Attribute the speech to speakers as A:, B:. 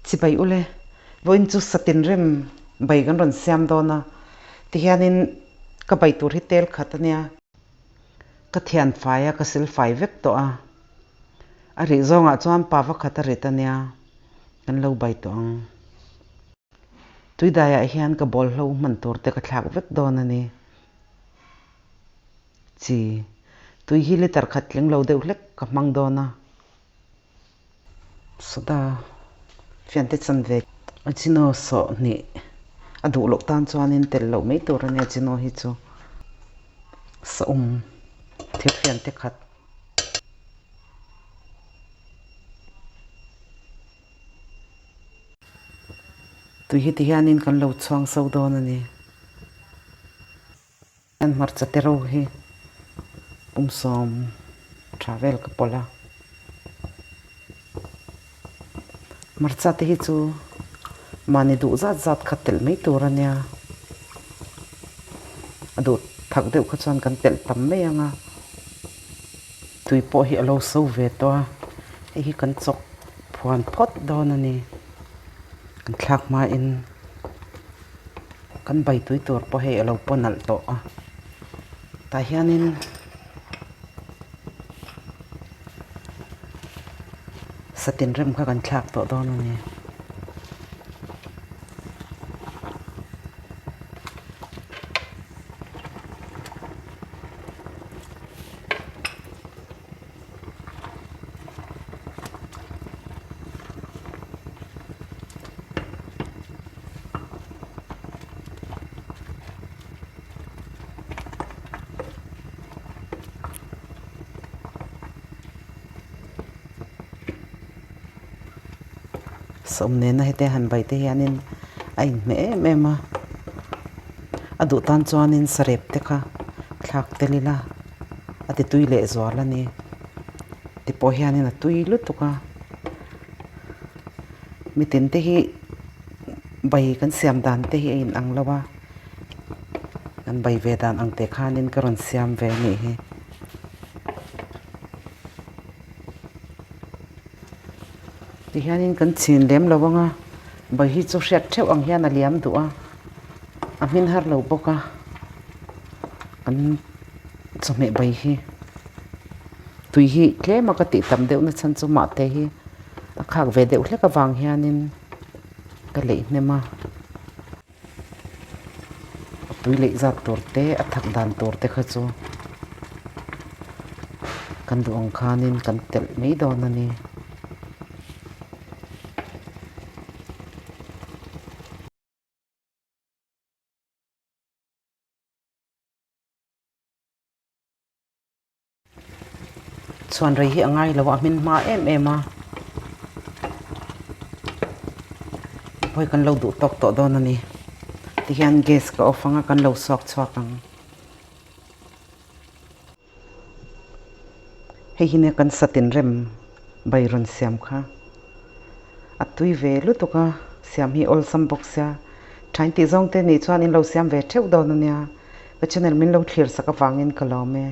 A: Chibai ule, vawiin chu satin rem bai kan rawn siam dawn a, tihianin ka bai tur hi tel khat a nia. Ka thian fai a, ka sil fai vek tawh a, a rih zawngah chuan pa va khat a rit a nia, kan lo bai tawh ang. Tuidaiah hian ka bawlhlo hman tur te ka thlak vek dawn a ni. Chi, tui hi litre khat tling lo deuh hlek ka hmang dawn a. Soda fiante chanve Ajino sawhnih a duh loh tan chuanin tel loh mai tur a nia Ajino hi chu saum thil fiante khat. Tui hi ti hianin kan lo chhuang so dawn a ni. An hmarcha te ro hi pumsawm tha vel ka pawlh a. Hmarcha te hi chu mahni duh zat zat kha telh mai tur a nia. A duh thak deuh kha chuan kan telh tam mai ang a. Tui pawh hi a lo so ve tawh a, hei hi kan chawk phuan phawt dawn a ni. Kan thlak hmain. Kan bai tui tur pawh hei a lo paw nalh tawh a, tah hianin satin rem kha kan thlak tawh dawn a ni. Sawm nena hete han bai te hianin a inhmeh em em a, a duh tan chuanin sarep te kha thlak tel ila a ti tui leh zual a ni ti pawh hianin a tui lutuk a. Mitin te hi bai kan siam dan te hi a in ang lo a, kan bai ve dan ang te khanin ka rawn siam ve a nih hi. Tihianin kan chhin lem lo ang a, bai hi chu hriat theuh ang hian a liam duh a, a hmin har lo bawk a, kan chawhmeh bai hi tui hi tlem a ka tih tam deuh na chhan chu mahte hi. A khak ve deuh hlek avang hianin ka leih hnem a, a tui leih zat tur te a thak dan tur te kha chu kan duh ang khanin kan telh mai dawn a ni. Chhuan rei hi a ngai lo a, a hmin hma em em a. Hawi kan lo duh tawk tawh dawn a ni. Tihian gas ka off ang a, kan lo suak chhuak ang. Hei hi nia kan satin rem bai rawn siam kha. A tui ve lutuk a, siam hi awlsam bawk sia. Thain tih zawng te nih chuan in lo siam ve theuh dawn a nia. Ka channel min lo thlir sak avangin ka lawm e.